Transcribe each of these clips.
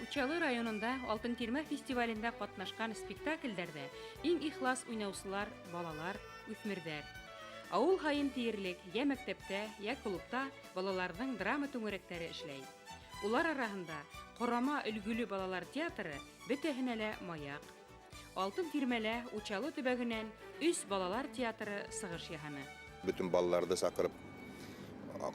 Учалы районында Алтын тирмә фестивалендә катнашкан спектакльләрдә иң ихлас уйнаучылар, балалар, үҫмерҙәр. Ауыл һайын тиерлек йә мәктәптә, йә клубта балаларҙың драма түңәрәктәре эшләй. Улар араһында Ҡорама өлгөлө балалар театры бөтәһенә лә маяҡ. Алтын тирмәлә Учалы төбәгенән өс балалар театры сығыш яһаны. Бөтөн балаларҙы саҡырып,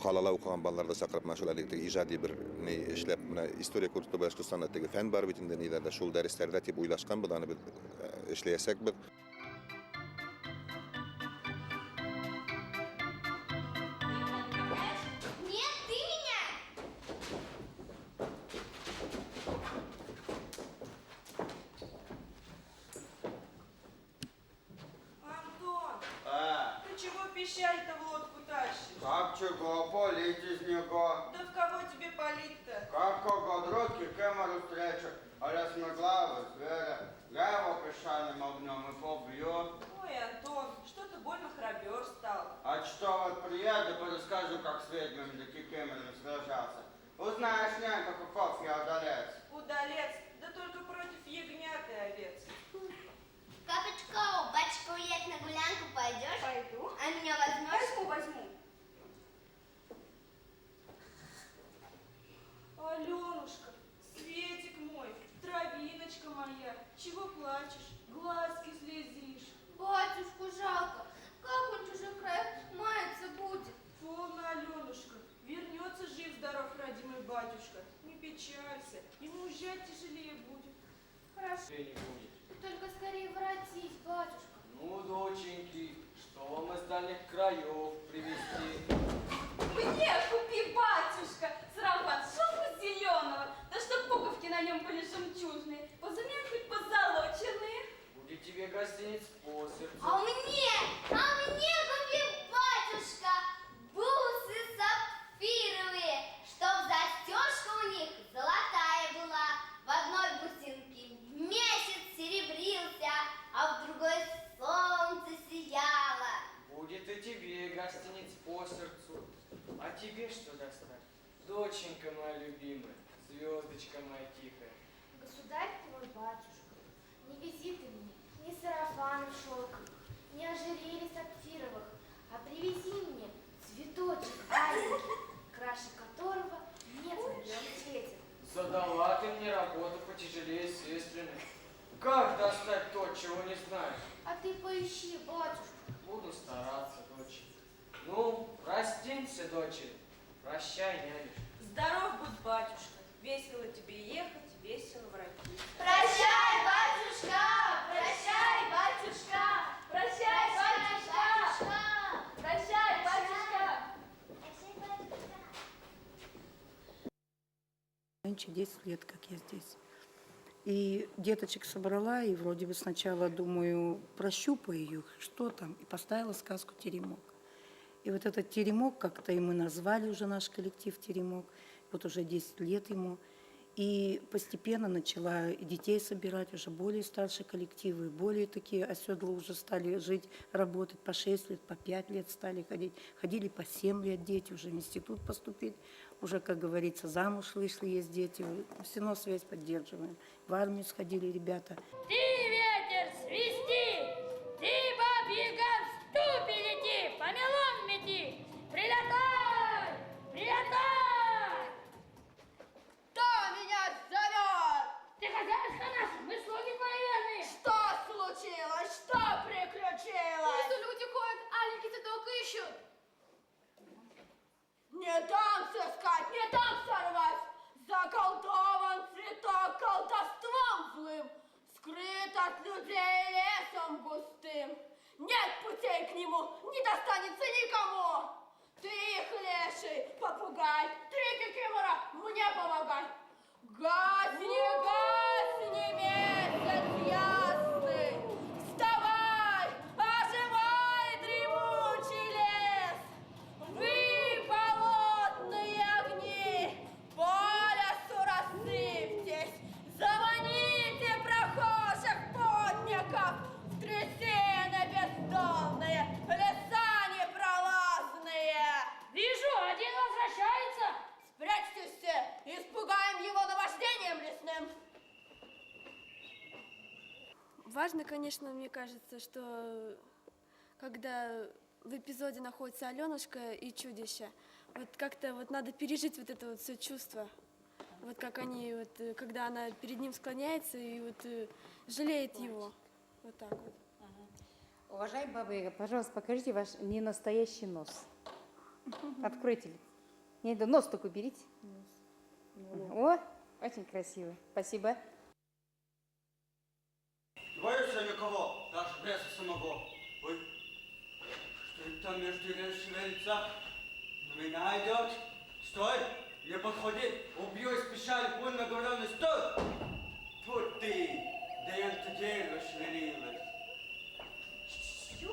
ҡалала уҡыған балаларҙы саҡырып, менә шул әлеге теге ижади бер ни эшләп, менә история культуры Башҡортостанда теге фән бар бит инде ниҙәрҙә, шул дәрестәрҙә тип уйлашҡанбыҙ, аны беҙ эшләйәсәкбеҙ. Нет, ты меня! Антон, А, ты чего пищаль-то в лодку тащишь? как чего, полить из него? Да в кого тебе палить-то? Как кого друг кемеру встречу, а лесноглавый зверя, я его песчаным огнем и побью. Ой, Антон, что ты больно храбер стал. А что вот приеду, расскажу, как с ведьмами да кикиморами сражался. Узнаешь, нянька, каков я удалец. Удалец, да только против ягнят и овец. Капочка, батюшка уедет на гулянку, пойдешь? Пойду. А меня возьмешь? Возьму, возьму. Аленушка, Светик мой, травиночка моя, чего плачешь, глазки слезишь? Батюшку жалко. Как он в чужих краях маяться будет? Полно, Аленушка, вернется жив-здоров родимый батюшка. Не печалься, ему уезжать тяжелее будет. Хорошо. Тебе не будет. Ты только скорее воротись, батюшка. Ну, доченьки, что вам из дальних краев привезти? Мне купи, батюшка, сарафан шелку зеленого, да чтоб пуговки на нем были жемчужные, позументные позолоченные. Будет тебе гостиниц по сердцу. А мне купи, батюшка, бусы сапфировые, чтоб застежка у них золотая была. В одной бусинке месяц серебрился, а в другой солнце сияло. Будет и тебе гостиниц по сердцу. А тебе что достать? Доченька моя любимая, звездочка моя тихая. Государь твой, батюшка, не вези ты мне ни сарафанов шелковых, ни ожерелья сапфировых, а привези мне цветочек аленький, краше которого нет на белом свете. Задала ты мне работу потяжелее сестрины. Как достать то, чего не знаешь? А ты поищи, батюшка. Буду стараться, доченька. Ну, простимся, дочери. Прощай, нянюшка. Здоров будь, батюшка, весело тебе ехать, весело воротиться. Прощай, батюшка, прощай, батюшка, прощай, батюшка, прощай, батюшка. Прощай, батюшка. Нынче 10 лет, как я здесь. И деточек собрала, и вроде бы сначала, думаю, прощупаю их, что там, и поставила сказку «Теремок». И вот этот «Теремок», как-то и мы назвали уже наш коллектив «Теремок», вот уже 10 лет ему. И постепенно начала и детей собирать, уже более старшие коллективы, более такие оседло уже стали жить, работать по 6 лет, по 5 лет стали ходить. Ходили по 7 лет дети, уже в институт поступили, уже, как говорится, замуж вышли, есть дети. Все равно связь поддерживаем. В армию сходили ребята. Ты, ветер, свисти, ты, бабьяга, в ступе лети, помелом мети, прилетай, прилетай! Кто меня зовет? Ты хозяюшка наша, мы слуги твои верные. Что случилось? Что приключилось? Люди ходят, аленький цветок ищут. Не дам сыскать, не дам сорвать! Заколдован цветок колдовством злым, скрыт от людей лесом густым. Нет путей к нему, не достанется никому. Ты их, леший, попугай, ты, кикимора, мне помогай. Гасни, гасни, месяц ясный, вставай, оживай, дремучий лес. Вы, болотные огни, по лесу рассыпьтесь, заманите прохожих путников в трясины бездонные, леса Важно, конечно, мне кажется, что когда в эпизоде находится Аленушка и чудище, вот как-то вот надо пережить вот это вот все чувство. Вот как они, вот, когда она перед ним склоняется и вот жалеет его. Вот так вот. Уважаемая Баба Яга, пожалуйста, покажите ваш ненастоящий нос. Откройте. Не, да нос только уберите. О, очень красиво. Спасибо. Не боюсь я никого, даже беса самого. Ой, что это там между деревьев шевелится? На меня идет. Стой, не подходи, убью из пищали, пуль наговоренный, стой! Тут ты, да это дерево шевелилось. Но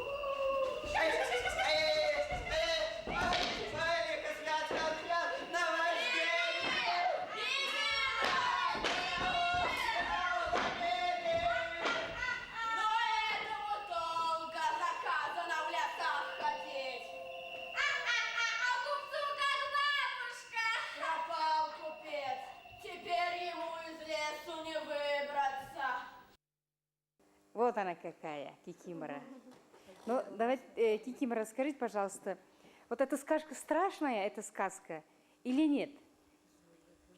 этому долго заказано в лесах ходить. А купцу как бабушка. Пропал купец, теперь ему из лесу не выбраться. Вот она какая, Кикимора. Ну, давайте, Кикимора, расскажите, пожалуйста, вот эта сказка страшная, эта сказка, или нет?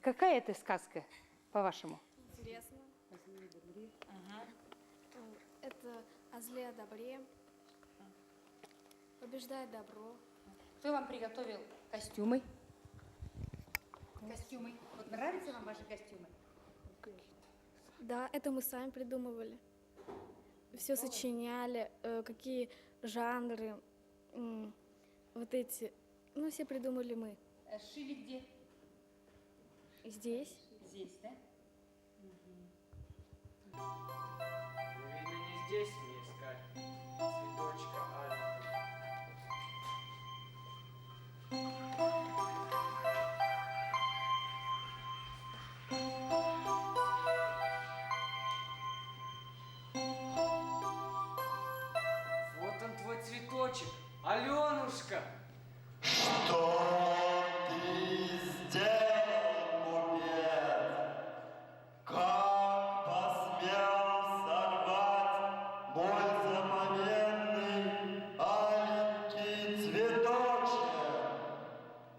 Какая это сказка, по-вашему? Интересно. Это о зле, о добре. Побеждает добро. Кто вам приготовил костюмы? Костюмы. Вот нравятся вам ваши костюмы? Да, это мы сами придумывали. Все сочиняли, какие жанры, вот эти, ну, все придумали мы. Шили где? Здесь. Здесь, да? Видно, не здесь мне искать цветочка аленького. Вот он твой цветочек, Аленушка! Что ты сделал, купец? Как посмел сорвать мой заповедный аленький цветочек?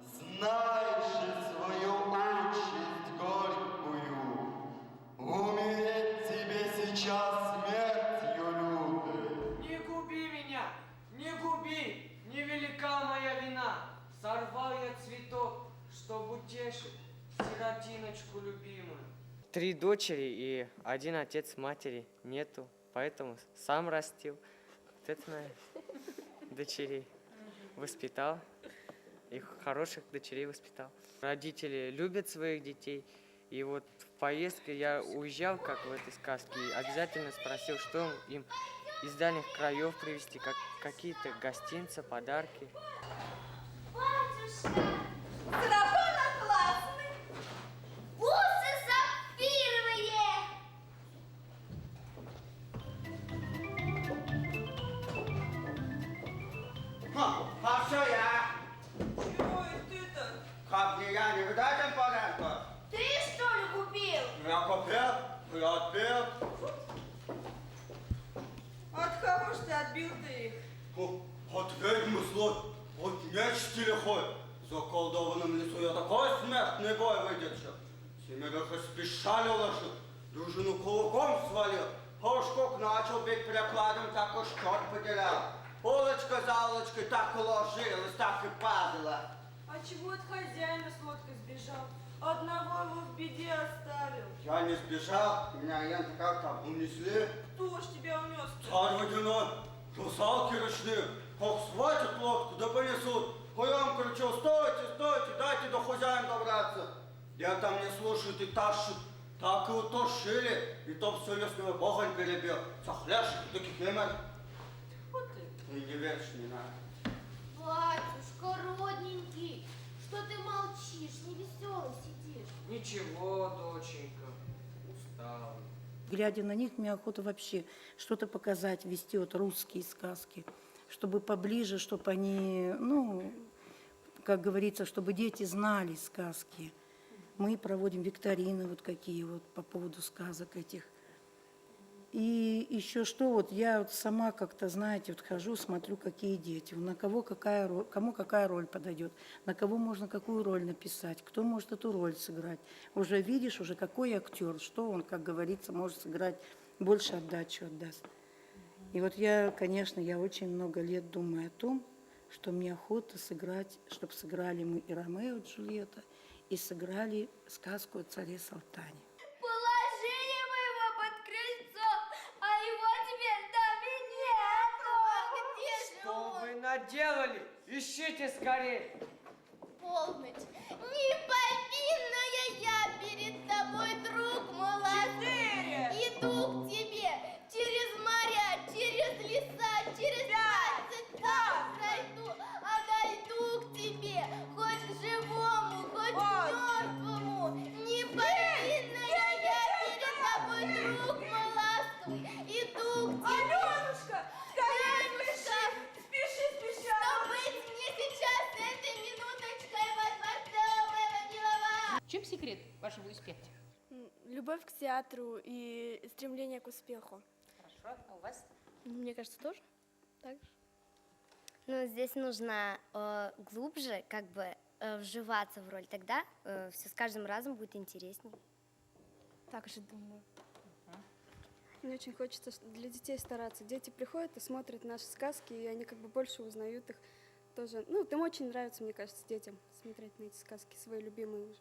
Знай же свою участь горькую, умереть тебе сейчас смертью лютой. Не губи меня, не губи, невелика моя вина. Сорвал я цветок, чтобы утешить сиротиночку любимую. Три дочери и один отец матери нету, поэтому сам растил. Вот это, наверное, дочерей воспитал. Их хороших дочерей воспитал. Родители любят своих детей. И вот в поездке я уезжал, как в этой сказке, и обязательно спросил, что им из дальних краев привезти, какие-то гостинцы, подарки. Батюшка, Сарафан атласный. Бусы сапфировые. А все я. Чего и ты-то? Как не я, не видать им порядка? Ты что ли купил? Я купил, я отбил. От кого ж ты отбил-то их? От ведьмы злой, от нечисти лихой. В заколдованном лесу я такой смертный бой выдержал. Семерых из пищали уложил, дружину кулаком свалил. А уж как начал бить прикладом, так уж черт потерял. Улочка за улочкой так и ложилась, так и падала. А чего от хозяина с лодкой сбежал? Одного его в беде оставил. Я не сбежал, меня янты как там унесли. Кто ж тебя унес-то? Царь водяной, русалки ручные, как схватят лодку, да понесут. А я им кричу, стойте, стойте, дайте до хозяина добраться. Я там не слушают и тащат, так и утошили, и то все лесного богонь перебил. Сахляшек да кикимор. Вот ты. И не веришь, не надо. Батюшка, родненький, что ты молчишь, невеселый сидишь? Ничего, доченька, устал. Глядя на них, мне охота вообще что-то показать, вести вот русские сказки, чтобы поближе, чтобы они, ну, как говорится, чтобы дети знали сказки. Мы проводим викторины вот какие вот по поводу сказок этих. И еще что, вот я вот сама как-то, знаете, вот хожу, смотрю, какие дети, на кого какая роль, кому какая роль подойдет, на кого можно какую роль написать, кто может эту роль сыграть. Уже видишь, уже какой актер, что он, как говорится, может сыграть, больше отдачу отдаст. И вот я, конечно, я очень много лет думаю о том, что мне охота сыграть, чтобы сыграли мы и Ромео и Джульетта, и сыграли сказку о царе Салтане. Положили мы его под крыльцо, а его теперь там и нету. Где же Что он? вы наделали? Ищите скорее. Полночь. Не повинная я перед тобой, друг молодой. Иду к тебе через моря, через леса, через 20 дней пройду, а дойду к тебе, хоть к живому, хоть к мертвому. Не повинная я перед тобой, друг мой ласковый. Иду к тебе. Аленушка, скорее спеши, спеши, спеши. Что быть мне сейчас этой минуточкой во дворце моего милого? В чем секрет вашего успеха? Любовь к театру и стремление к успеху. Хорошо, а у вас? Мне кажется, тоже так же. Ну, здесь нужно глубже как бы вживаться в роль, тогда все с каждым разом будет интересней. Так же думаю. Мне очень хочется для детей стараться. Дети приходят и смотрят наши сказки, и они как бы больше узнают их тоже. Ну, им очень нравится, мне кажется, детям смотреть на эти сказки, свои любимые уже.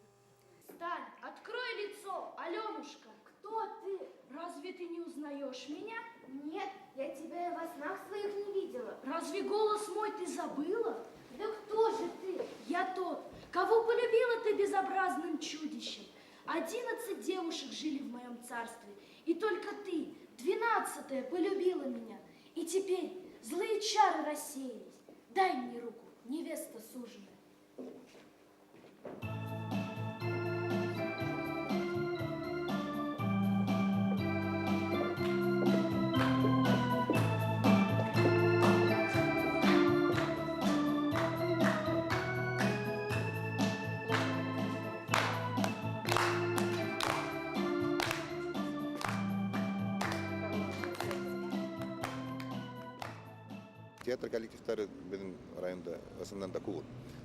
Встань, открой лицо, Аленушка. Кто ты? Разве ты не узнаешь меня? Нет, я тебя и во снах своих не видела. Разве голос мой ты забыла? Да кто же ты? Я тот, кого полюбила ты безобразным чудищем. 11 девушек жили в моем царстве, и только ты, 12-я, полюбила меня. И теперь злые чары рассеялись. Дай мне руку, невеста суженая. Театр коллективтары беҙҙең районда ысындан да күп.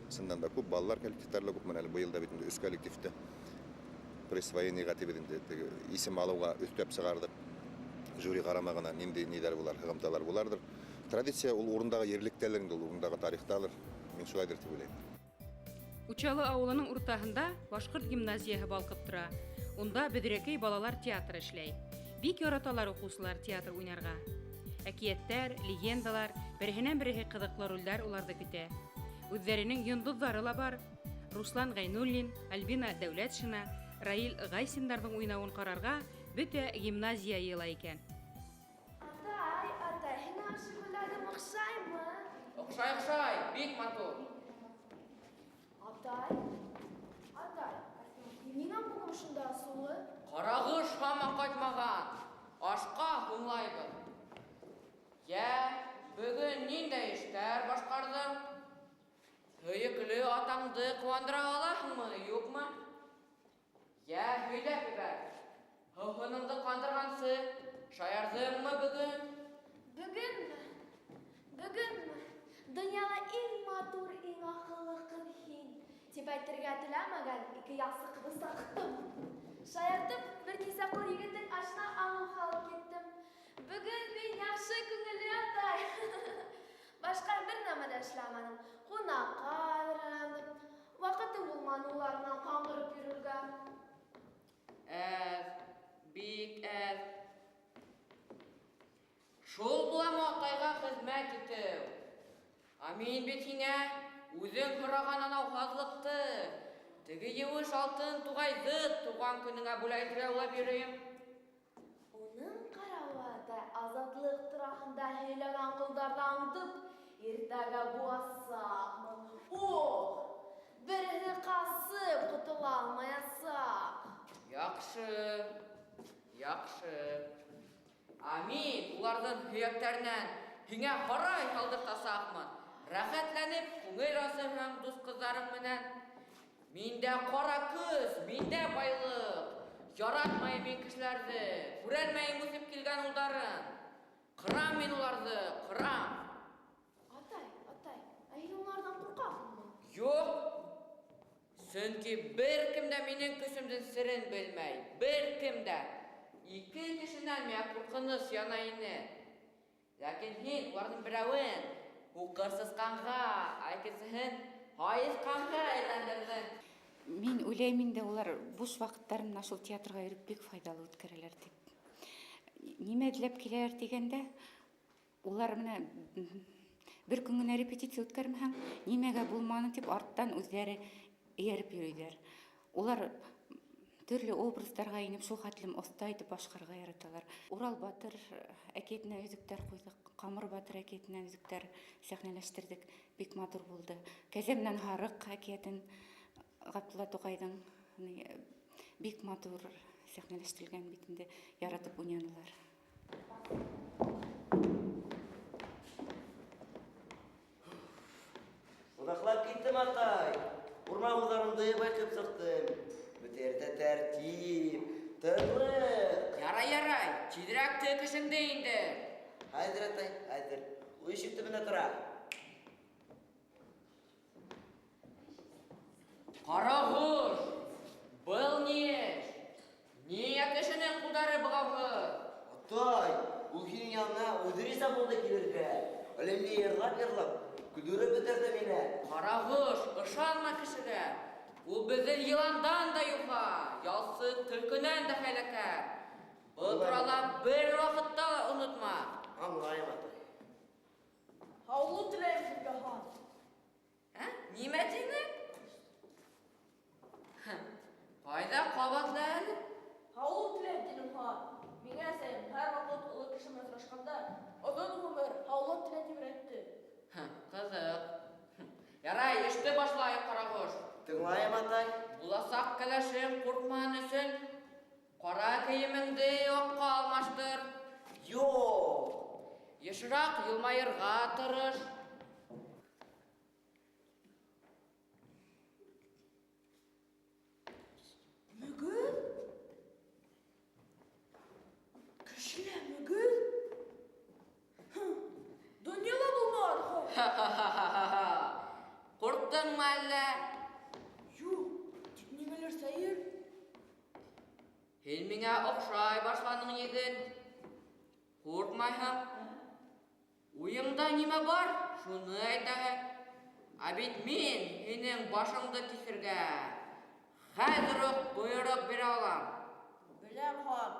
Ысындан да күп, балалар коллективтары ла күп. Менә әле быйыл да бит инде өс коллективты присвоениеға тип инде теге исем алыуға өҫтәп сығарҙыҡ. Жюри ҡарамағына ниндәй ниҙәр булар, һығымталар буларҙыр. Традиция ул урындағы ерлектәлер инде, ул урындағы тарихталыр. Мин шулайҙыр тип уйлайым. Учалы ауылының уртаһында башҡорт гимназияһы балҡып тора. Унда Бөҙрәкәй балалар театры эшләй. Бик яраталар уҡыусылар театр уйнарға. Әкиәттәр, легендалар, береһенән береһе ҡыҙыҡлы ролдәр уларҙы көтә. Үҙҙәренең йондоҙҙары ла бар. Руслан Ғәйнуллин, Альбина Дәүләтшина, Раил Ғайсиндарҙың уйнауын ҡарарға бөтә гимназия йыйыла икән. Атай, атай, һиңә ошо күлдәгем оҡшаймы? Оҡшай, оҡшай, бик матур. Атай, атай, ниңә бөгөн шунда асыулы? Ҡарағош һаман ҡайтмаған. Ашҡа һуңлайбыҙ. Йә, бөгөн ниндәй эштәр башҡарҙың? Һөйөклө атаңды ҡыуандыра алаһыңмы, юҡмы? Йә, һөйләп ебәр. Һыуһыныңды ҡандырғансы, шаярҙыңмы бөгөн? Бөгөнмө? Бөгөнмө? Донъяла иң матур, иң аҡыллы ҡыҙ һин. Тип әйтергә теләмәгән ике яҡсы ҡыҙҙы саҡтым. Шаяртып, бер нисә ҡол егеттең ашына алыу һалып киттем. Бөгөн мин яҡшы күңелле, атай. Башҡа бер нәмә лә эшләмәнем. Ҡунаҡҡа әҙерләндем. Ваҡыты булманы улар менән ҡаңғырып йөрөргә. Әҙ, бик әҙ. Шул буламы атайға хеҙмәт итеү? Ә мин бит һиңә үҙең һораған анау һаҙлыҡты, теге еүеш алтын туғайҙы тыуған көнөңә бүләк итергә уйлап йөрөйөм. Уның ҡарауы, атай, азатлыҡ тураһында һөйләгән ҡолдарҙы аңдып, иртәгә буасаҡмын. Ох, береһе ҡасып ҡотола алмаясаҡ. Яҡшы, яҡшы. Ә мин уларҙың һөйәктәренән һиңә һарай һалдыртасаҡмын. Рәхәтләнеп күңел асырһың дуҫ ҡыҙҙарың менән. Миндә ҡара көс, миндә байлыҡ. Яратмайым мин кешеләрҙе, күрәлмәйем үҫеп килгән улдарын. Ҡырам мин уларҙы, ҡырам. Атай, атай, ә һин уларҙан ҡурҡаһыңмы? Юҡ. Сөнки бер кем дә минең көсөмдөң серен белмәй, бер кем дә. Ике кешенән миңә ҡурҡыныс янай ине. Ләкин һин уларҙың берәүен һуҡыр сысҡанға, ә икенсеһен һайыҫҡанға әйләндерҙең. Мин уйлайым инде, улар буш ваҡыттарын менә шул театрға йөрөп бик файҙалы үткәрәләр тип. Нимә эҙләп киләләр тигәндә, улар менә бер көн генә репетиция үткәрмәһәң, нимәгә булманы тип арттан үҙҙәре эйәреп йөрөйҙәр. Улар төрлө образдарға инеп, шул хәтлем оҫта итеп башҡарырға яраталар. Урал батыр әкиәтенә өҙөктәр ҡуйҙыҡ, Ҡамыр батыр әкиәтенә өҙөктәр сәхнәләштерҙек, бик матур булды. Кәзә менән һарыҡ әкиәтен Ғабдулла Туҡайҙың бик матур сәхнәләштерелгән бит инде, яратып уйнанылар. Ҡунаҡлап киттем, атай. Урман уҙарымды байҡып сыҡтым. Бөтә ерҙә тәртип, тынлыҡ. Ярай, ярай, тиҙерәк тек эшеңде инде. Хәҙер, атай, хәҙер. Ул ишек төбөндә тора. Ҡарағош, был ни эш? Ниңә кешенең ҡулдары бығауһыҙ? Атай, ул һинең янына үҙе риза булды килергә. Әллә ни йырлап-йырлап, көлдөрөп бөтөрҙө мине. Ҡарағош, ышанма кешегә. Ул беҙҙең йыландан да юха, ялсы төлкөнән дә хәйләкәр. Был турала бер ваҡытта ла онотма. Аңлайым, атай. Һаулыҡ теләйем һеҙгә, хан. Ә? Нимә тинең? Ҡайҙа ҡабатла әле? Һаулыҡ теләйем тинем, хан. Миңә әсәйем һәр ваҡыт оло кеше менән осрашҡанда оҙон ғүмер, һаулыҡ телә тип өйрәтте. Ҡыҙыҡ. Ярай, эште башлайыҡ, ҡарағош. Тыңлайым, атай. Буласаҡ кәләшең ҡурҡмаһын өсөн ҡара кейемеңде аҡҡа алмаштыр. Юҡ. Йышыраҡ йылмайырға тырыш. Мөгөҙ? Кешелә мөгөҙ? Донъяла булмаған хан. Ха-ха-ха-ха-ха. Ҡурҡтыңмы әллә? Юҡ, тик ниңәлер сәйер. Һин миңә оҡшай башланың, егет. Ҡурҡмайһың. Уйыңда нимә бар, шуны әйтәһең. Ә бит мин һинең башыңды киҫергә хәҙер үк бойороҡ бирә алам. Беләм, хан.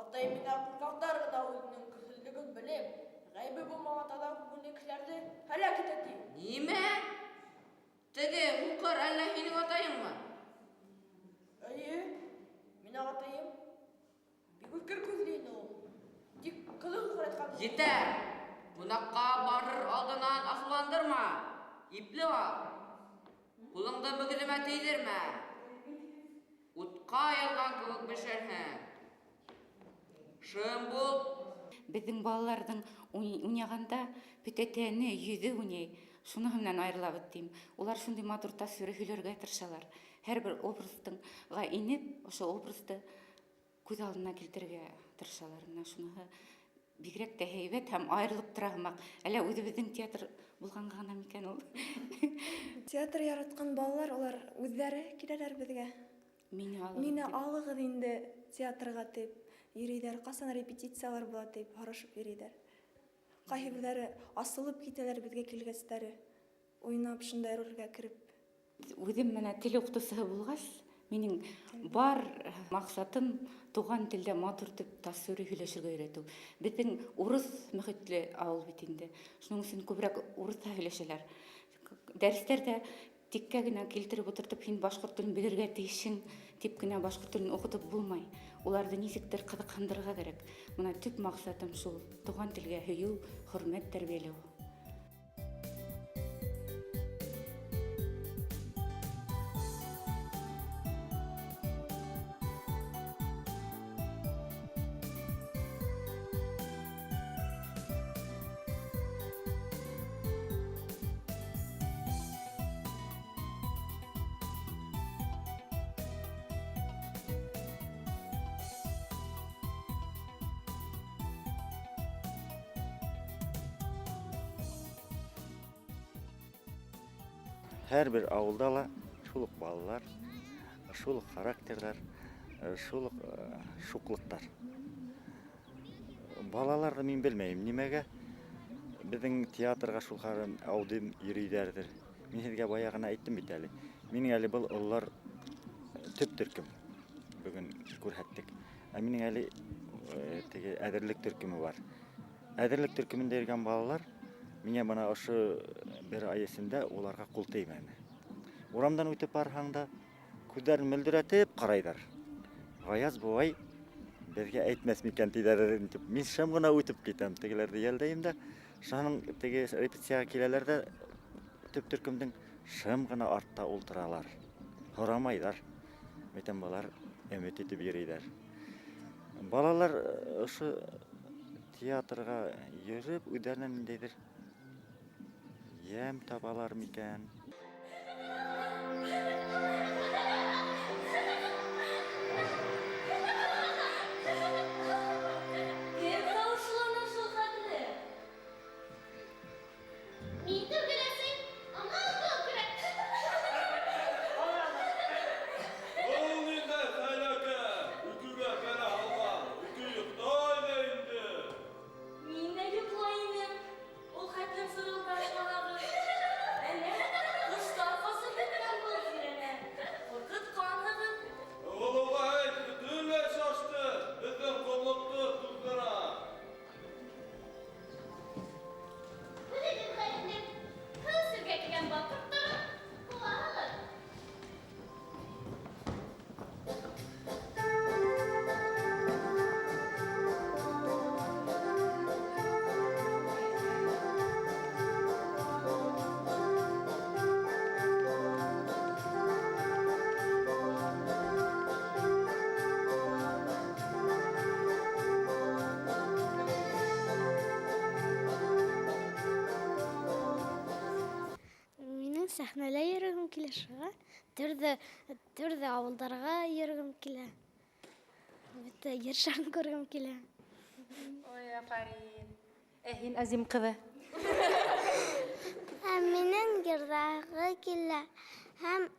Атай минән ҡурҡаҡтар ғына үҙенең көсһөҙлөгөн белеп, ғәйебе булмаған таҙа күңелле кешеләрҙе һәләк итә ти. Нимә? Теге һуҡыр әллә һинең атайыңмы? Эйе, минең атайым. Бик үткер күҙле ине ул. Тик ҡыҙын һуҡырайтҡан. Етәр! Ҡунаҡҡа барыр алдынан асыуландырма. Ипле ал. Ҡулыңды мөгөҙөмә тейҙермә. Утҡа янған кеүек бешерһең. Шым бул. Беҙҙең балаларҙың уйнағанда бөтә тәне, йөҙө уйнай. Шуныһы менән айырылабыҙ тим. Улар шундай матур тасвир һөйләргә тырышалар. Һәр бер образдыңға инеп, ошо образды күҙ алдына килтерергә тырышалар. Менә шуныһы бигерәк тә һәйбәт һәм айырылып тора һымаҡ. Әллә үҙебеҙҙең театр булғанға ғына микән ул? Театр яратҡан балалар, улар үҙҙәре киләләр беҙгә. Мине алығыҙ Мине тип. алығыҙ инде театрға тип йөрөйҙәр. Ҡасан репетициялар була тип һорашып йөрөйҙәр. Ҡайһы берҙәре асылып китәләр беҙгә килгәстәре. Уйнап шундай ролгә кереп. Үҙем менә тел уҡытыусыһы булғас, минең бар маҡсатым туған телдә матур итеп тасвир һөйләшергә өйрәтеү. Беҙҙең урыҫ мөхитле ауыл бит инде. Шуның өсөн күберәк урыҫса һөйләшәләр. Дәрестәрҙә тиккә генә килтереп ултыртып, һин башҡорт телен белергә тейешһең тип кенә башҡорт телен уҡытып булмай. Уларҙы нисектер ҡыҙыҡһындырырға кәрәк. Бына төп маҡсатым шул: туған телгә һөйөү, хөрмәт тәрбиәләү. Һәр бер ауылда ла шул уҡ балалар, шул уҡ характерҙар, шул уҡ шуҡлыҡтар. Балаларҙы мин белмәйем, нимәгә беҙҙең театрға шул хәлен ауҙым йөрөйҙәрҙер. Мин һеҙгә бая ғына әйттем бит әле. Минең әле был ололар төп төркөм бөгөн күрһәттек. Ә минең әле теге әҙерлек төркөмө бар. Әҙерлек төркөмөндә йөрөгән балалар миңә бына ошо бер ай эсендә уларға ҡул теймәне. Урамдан үтеп барһаң да күҙҙәрен мөлдөрәтеп ҡарайҙар. Ғаяз бабай беҙгә әйтмәҫ микән тиҙәр тип. Мин шым ғына үтеп китәм, тегеләрҙе йәлдәйем дә. Шуның теге репетицияға киләләр ҙә төп төркөмдөң шым ғына артта ултыралар. Һорамайҙар. Әйтәм, былар өмөт итеп йөрөйҙәр. Балалар ошо театрға йөрөп үҙҙәренә ниндәйҙер йәм табалар микән? Кем тавышлана шул хәтле? Мин түгел, әсәй, ана был көлә. Был ниндәй хәйләкәр? Өкөгә бәлә һалған, өкө йоҡлай ҙа инде. Мин дә йоҡлай инем. Ул хәтлем сырылдашмағыҙ. Әнә, ҡоштар ҡасып бөткән был тирәнән. Ҡурҡытҡанһығыҙ. Олоға әйт, бөтөнләй шашты, беҙҙең ҡомлоҡто туҙҙыра. Үҙегеҙ ғәйепле. Һыу эсергә килгән ваҡыт тороп, ҡыуаһығыҙ. Минең сәхнәлә йөрөгөм килә, шуға төрлө ауылдарға йөрөгөм килә. Бөтә ер шарын күргем килә. Ой, афарин. Ә һин, Азим ҡыҙы? Ә минең йырҙағы килә һәм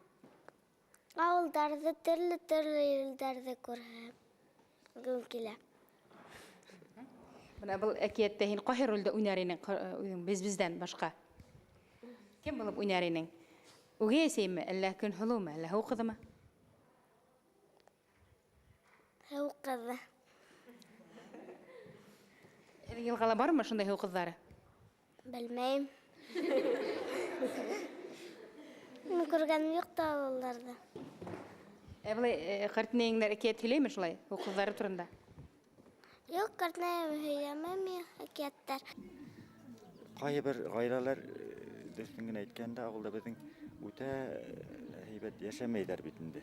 ауылдарҙы, төрлө-төрлө илдәрҙе күргем килә. Бына был әкиәттә һин ҡайһы ролдә уйнар инең, үҙең беҙҙән башҡа? Кем булып уйнар инең? Үгәй әсәйме, әллә Көнһылыумы, әллә һыу ҡыҙымы? Һыу ҡыҙы. Һеҙҙең йылғала бармы шундай һыу ҡыҙҙары? Белмәйем. Мин күргәнем юҡ та уларҙы. Ә былай ҡартинәйеңдәр әкиәт һөйләйме шулай һыу ҡыҙҙары турында? Юҡ, ҡартинәйем һөйләмәй миңә әкиәттәр. Ҡайһы бер ғаиләләр, дөрөҫөн генә әйткәндә, ауылда беҙҙең үтә һәйбәт йәшәмәйҙәр бит инде.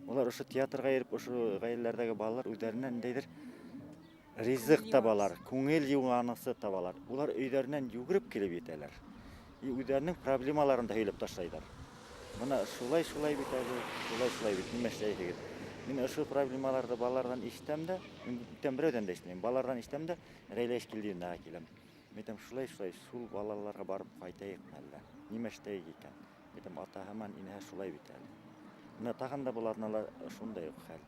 Улар ошо театрға йөрөп, ошо ғаиләләрҙәге балалар үҙҙәренә ниндәйҙер ризыҡ табалар, күңел йыуанысы табалар. Улар өйҙәренән йүгереп килеп етәләр. И үҙҙәренең проблемаларын да һөйләп ташлайҙар. Бына шулай, шулай бит әле, шулай, шулай бит, нимә эшләйһегеҙ? Мин ошо проблемаларҙы балаларҙан ишетәм дә, мин бүтән берәүҙән дә ишетмәйем. Балаларҙан ишетәм дә, Рәйлә Ишкилдиевнаға киләм. Мин әйтәм, шулай, шулай, шул балаларға барып ҡайтайыҡ әллә? Нимә эшләйек икән? Мин әйтәм, атаһы менән инәһе шулай бит әле. Бына тағын да был аҙнала шундай уҡ хәл.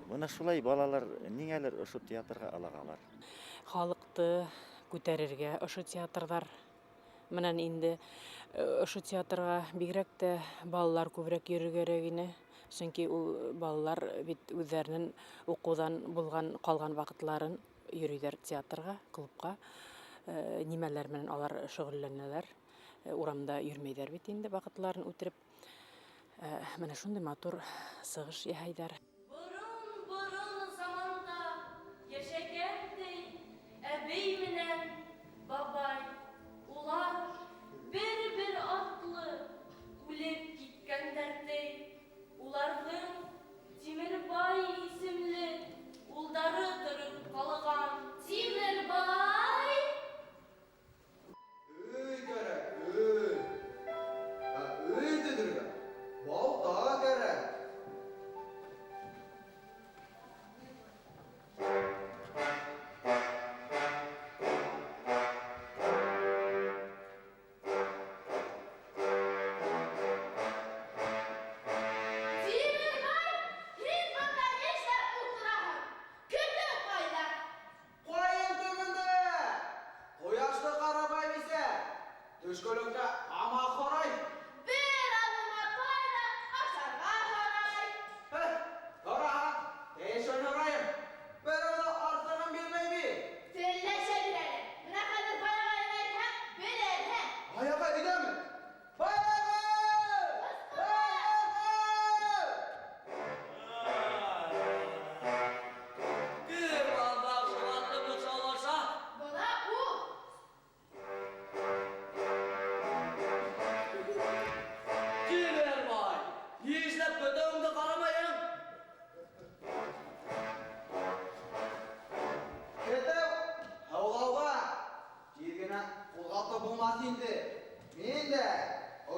Бына шулай балалар ниңәлер ошо театрға ылағалар. Халыҡты күтәрергә ошо театрҙар менән инде ошо театрға бигерәк тә балалар күберәк йөрөргә кәрәк ине. Сөнки ул балалар бит үҙҙәренең уҡыуҙан булған ҡалған ваҡытларын йөрөйҙәр театрға, клубҡа. Нимәләр менән алар шөғөлләнәләр. Урамда йөрөмәйҙәр бит инде ваҡытларын үтереп. Менә шундай матур сығыш яһайҙар. Борон-борон заманда йәшәгән ти әбей менән бабай. Улар бер-бер атлы үлеп киткәндәр ти. Уларҙың Тимербай исемле улдары тороп ҡалған. Тимербай! Өй кәрәк, өй. Ә өй төҙөргә балта кәрәк.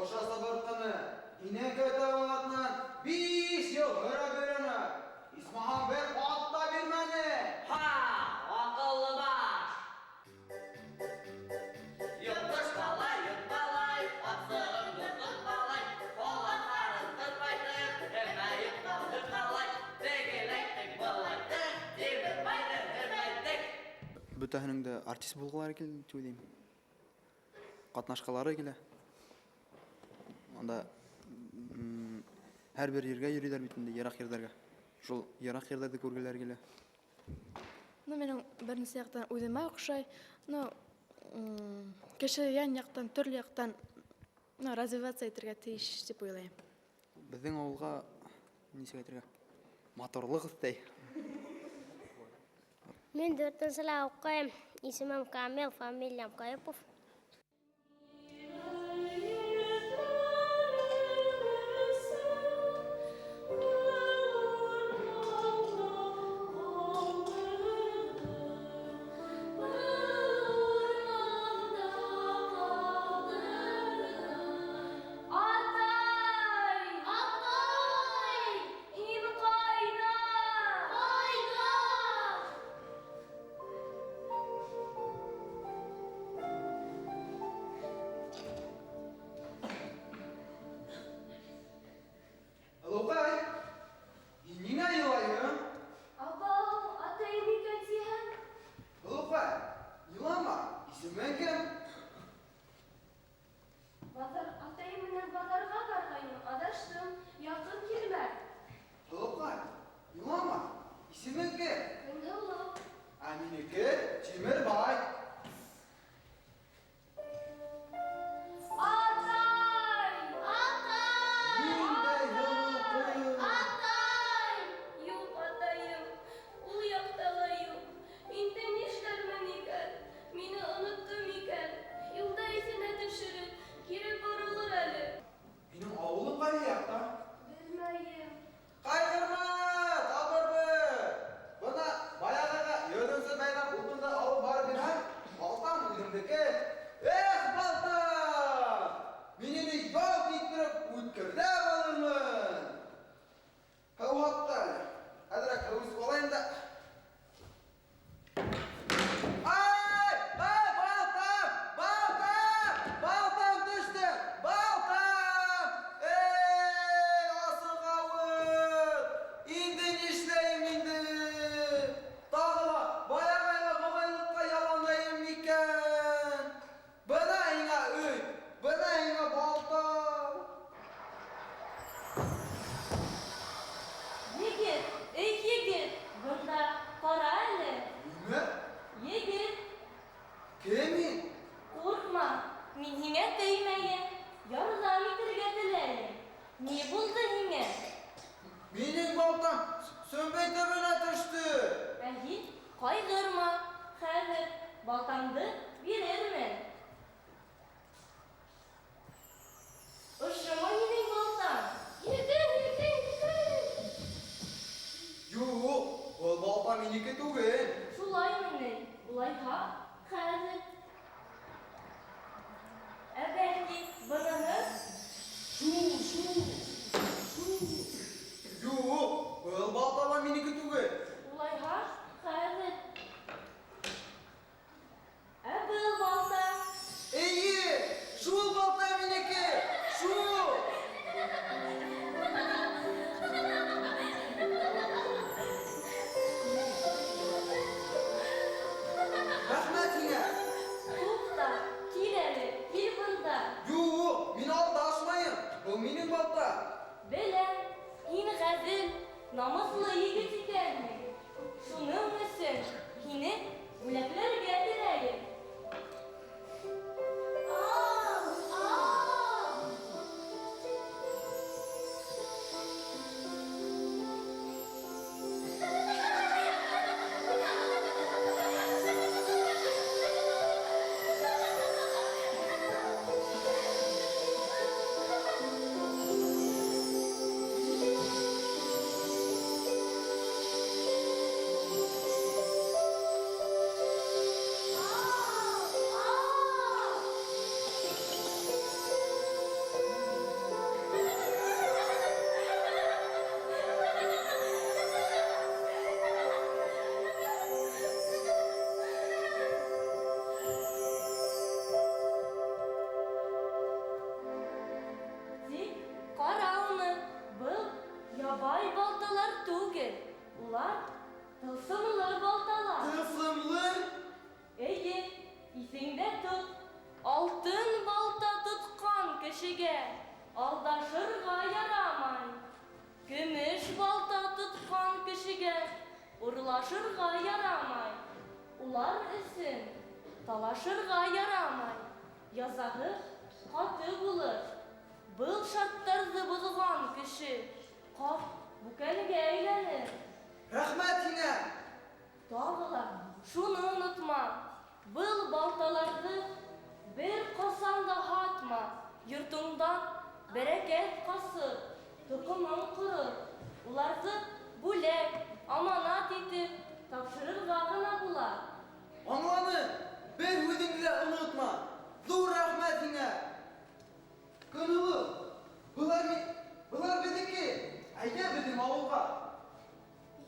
Ошо сыбыртҡыны һинең көтөүең артынан 5 йыл һөрәп йөрөнө. Исмаһам бер ат та бирмәне. Ха, аҡыллы баш! Йотыш малай, йотмалай, ҡапсығыңды тотмалай, ҡолаҡтарын тырпайтып, һермәйеп ҡалдырмалай, тегеләйттек, былайттыҡ, Тимербайҙы һермәйттек. Бөтәһенең дә артист булғылары килде тип уйлайым. Ҡатнашҡылары килә. Анда һәр бер ергә йөрөйҙәр бит инде, йыраҡ ерҙәргә. Шул йыраҡ ерҙәрҙе күргеләре килә. Ну, минең бер нисә яҡтан үҙемә оҡшай. Ну, кеше йән яҡтан, төрлө яҡтан, ну, развиваться итергә тейеш тип уйлайым. Беҙҙең ауылға нисек әйтергә? Матурлыҡ өҫтәй. Мин дүртенселә уҡыйым. Исемем Камил, фамилиям Кайыпов. Атай! Атай! Һин ҡайҙа? Ҡайҙа? Һылыуҡай, һин ниңә илайһың? Абау, атайым икән тиһәң? Һылыуҡай, илама, исемең кем? Баҙар, атайым менән баҙарға барғайным, аҙаштым, яҡын килмә. Һылыуҡай, илама, исемең кем? Көнһылыу. Ә минеке Тимербай. Атай! Атай! Ниндәй һылыу ҡыҙ! Атай! Юҡ, атайым, ул яҡта ла юҡ. Инде нишләрмен икән? Мине онотто микән? Юлда иҫенә төшөрөп, кире боролор әле. Һинең ауылың ҡайһы яҡта? Белмәйем. Ҡайғырма, табырбыҙ. Бына баяғыға йөҙөнсө бәйләп утынды алып барып бирһәң, балтам үҙеңдеке. Эх, балтам! Мин һине ялт иттереп үткерләп алырмын. Һыу һатты әле. Әҙерәк һыу эсеп алайым да. Ай! Ай, балтам! Балтам! Балтам төштө! Балтам! Эй, асылғауыҙ! Инде нишләйем инде? Тағы ла баяғыға малайлыҡҡа яланайым микән? Бына һиңә өй, бына һиңә балта. Егет, эй, егет, бында ҡара әле. Нимә? Егет, Кем һин? ҡурҡма, мин һиңә теймәйем, ярҙам итергә теләйем. Ни булды һиңә? Минең балтам сөмбәй төбөнә төштө. Ә һин ҡайғырма, хәҙер балтаңды бирермен. Ошомо һинең балтаң? Егет, егет, егет! Юҡ, был балта минеке түгел. Шулаймы ни? Улайһа, хәҙер. Ә бәлки, быныһы? Шул, шул, шул. Юҡ, был балта ла минеке түгел. Улайһа, хәҙер. Ә был балта? Эйе, шул балта минеке, шул. Рәхмәт һиңә. Туҡта, кил әле, кил бында. Юҡ, мин алдашмайым. Был минең балта. Беләм, һин ғәҙел, намыҫлы егет икәнһең. Шуның өсөн һине бүләкләргә теләйем. Ал, ал! Ябай балталар түгел, улар тылсымлы балталар. Тылсымлы? Эйе, иҫеңдә тот, алтын балта тотҡан кешегә алдашырға ярамай. Көмөш балта тотҡан кешегә урлашырға ярамай. Улар өсөн талашырға ярамай. Язаһы ҡаты булыр. Был шарттарҙы боҙған кеше ҡарт бүкәнгә әйләнер. Рәхмәт һиңә! Тағы ла шуны онотма, был балталарҙы бер ҡасан да һатма. Йортоңдан бәрәкәт ҡасыр, тоҡомоң ҡорор. Уларҙы бүләк, аманат итеп тапшырырға ғына була. Аңланым, бер һүҙеңде лә онотма. Ҙур рәхмәт һиңә! Көнһылыу, былар ми, былар беҙҙеке. Әйҙә беҙҙең ауылға.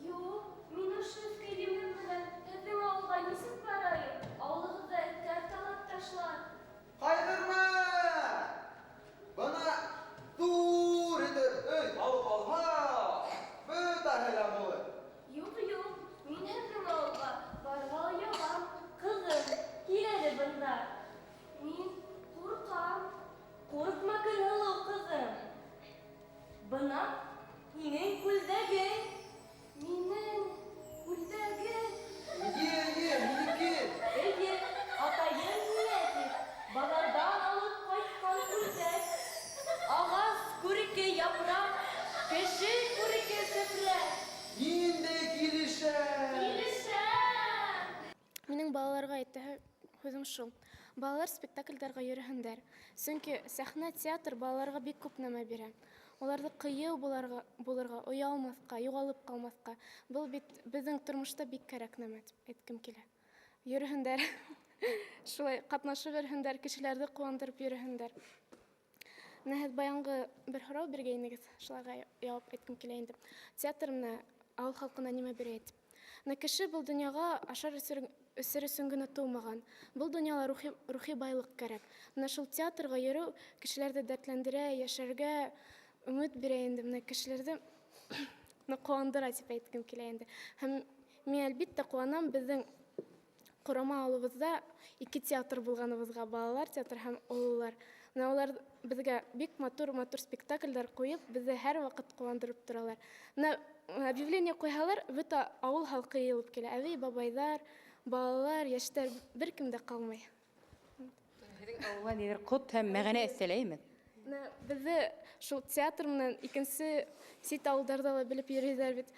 Юҡ, мин ошо өҫ кейемем менән һеҙҙең ауылға нисек барайым? Ауылығыҙҙа эттәр талап ташлар. Ҡайғырма! Бына ҙур итеп өй алып алһаҡ, бөтәһе лә булыр. Юҡ, юҡ, мин һеҙҙең ауылға барырға оялам. Ҡыҙым, кил әле бында. Мин ҡурҡам. Ҡурҡма, Көнһылыу ҡыҙым. Бына һинең күлдәгең. Минең күлдәгем. Эйе, эйе, минеке. Эйе, атайым һиңә тип баҙарҙан алып ҡайтҡан күлдәк. Ағас күрке япраҡ, кеше күрке сепрәк. Ниндәй килешә! Килешә! Минең балаларға әйтәһе һүҙем шул. Балалар спектаклдәргә йөрөһөндәр. Сөнки сәхнә, театр балаларға бик күп нәмә бирә. Уларҙы ҡыйыу булырға, булырға, оялмаҫҡа, юғалып ҡалмаҫҡа. Был бит беҙҙең тормошта бик кәрәк нәмә тип әйткем килә. Йөрөһөндәр. Шулай ҡатнашып йөрөһөндәр, кешеләрҙе ҡыуандырып йөрөһөндәр. Менә һеҙ баянғы бер һорау биргәйнегеҙ, шуларға яуап әйткем килә инде. Театр менә ауыл халҡына нимә бирә тип. Менә кеше был донъяға ашар эсер өсөн генә тыумаған. Был донъяла рухи байлыҡ кәрәк. Менә шул театрға йөрөү кешеләрҙе дәртләндерә, йәшәргә өмөт бирә инде. Менә кешеләрҙе ҡыуандыра тип әйткем килә инде. Һәм мин әлбиттә ҡыуанам беҙҙең Ҡорама ауылыбыҙҙа ике театр булғаныбыҙға, балалар театры һәм ололар. Менә улар беҙгә бик матур-матур спектаклдәр ҡуйып, беҙҙе һәр ваҡыт ҡыуандырып торалар. Менә объявление ҡуйһалар, бөтә ауыл халҡы йыйылып килә. Әбей, бабайҙар, балалар, йәштәр, бер кем дә ҡалмай. Һеҙҙең ауылға ниҙер ҡот һәм мәғәнә өҫтәләйме? Менә беҙҙе шул театр менән икенсе сит ауылдарҙа ла белеп йөрөйҙәр бит.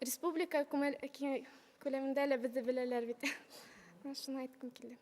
Республика күләмендә лә беҙҙе беләләр бит. Менә шуны әйткем килде.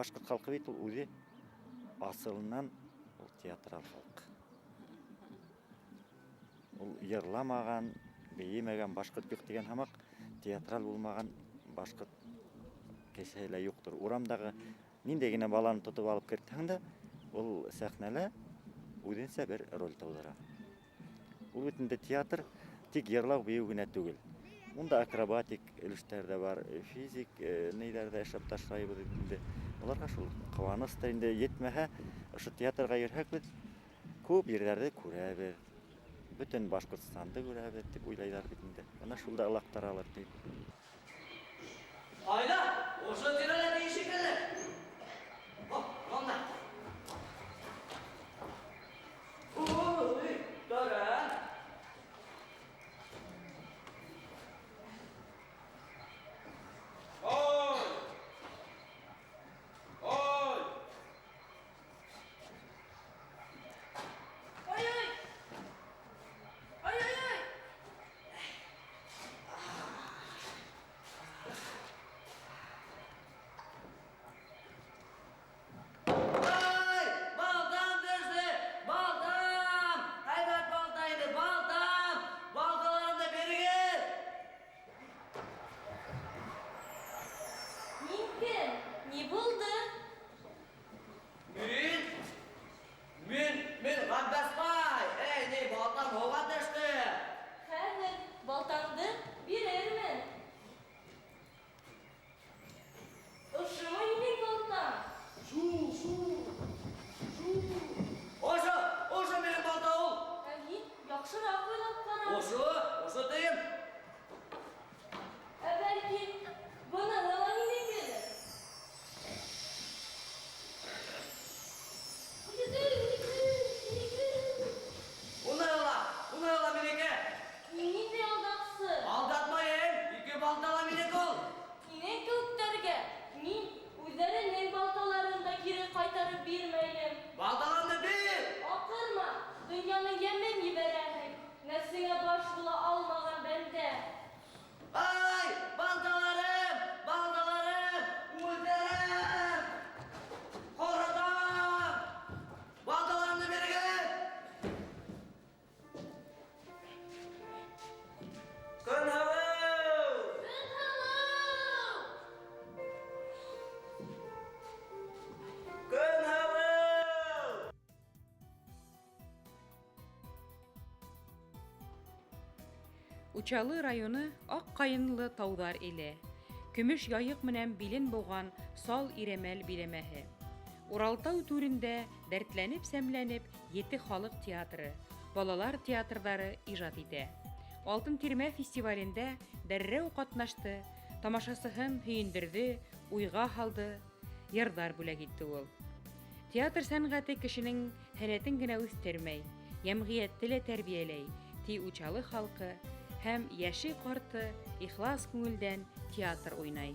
Башҡорт халҡы бит ул үҙе асылынан ул театрал халыҡ. Ул йырламаған, бейемәгән башҡорт юҡ тигән һымаҡ, театрал булмаған башҡорт кешеһе лә юҡтыр. Урамдағы ниндәй генә баланы тотоп алып кертһәң дә, ул сәхнәлә үҙенсә бер роль тыуҙыра. Ул бит инде театр тик йырлау, бейеү генә түгел. Унда акробатик өлөштәр ҙә бар, физик нейҙәр ҙә эшләп ташлайбыҙ инде. Уларға шул ҡыуаныс та инде етмәһә, ошо театрға йөрөһәк беҙ күп ерҙәрҙе күрәбеҙ. Бөтөн Башҡортостанды күрәбеҙ тип уйлайҙар бит инде. Бына шул да ылаҡтыралыр тип. Ҡайҙа? Ошо тирәлә ти шикелле. О, бында. Ой, тәрән. Ай! Ай! Ай-ай! Ай-ай-ай! Ай, балтам төштө, балтам! Һәйбәт балта ине, балтам! Балталарымды бирегеҙ! Һин кем? Ни булды? Мин? Мин Ғәббәсбай! Эй, ни, балтам һыуға төштө! Хәҙер балтаңды бирермен. Ошомо һинең балтаң? Шул, шул, шул. Ошо, ошо минең балта ул. Ә һин яҡшыраҡ уйлап ҡара. Ошо, ошо тием. Ә бәлки, быныһы ла һинекелер? Минеке, минеке, минеке. Уныһы ла, уныһы ла минеке. Һин ниндәй алдаҡсы? Алдатмайым, ике балта ла минеке ул. Һинең кеүектәргә мин үҙҙәренең балталарын да кире ҡайтарып бирмәйем. Балталарымды бир! Аҡырма, донъяның йәмен ебәрәһең. Нәфсеңә баш була алмаған бәндә. Ай, балталарым, балталарым, үлтерәм! Ҡоротам! Балталарымды бирегеҙ! Көнһылыу! Көнһылыу! Көнһылыу! Учалы районы Ак каенлы тауҙар иле. Көмөш Яйыҡ менән билен быуған Сал Ирәмәл биләмәһе. Уралтау түрендә дәртләнеп-сәмләнеп ете халыҡ театры, балалар театрҙары ижад итә. Алтын тирмә фестивалендә дәррәү ҡатнашты, тамашасыһын һөйөндөрҙө, уйға һалды, йырҙар бүләк итте ул. Театр сәнғәте кешенең һәләтен генә үҫтермәй, йәмғиәтте лә тәрбиәләй, ти Учалы халҡы һәм йәше-ҡарты ихлас күңелдән театр уйнай.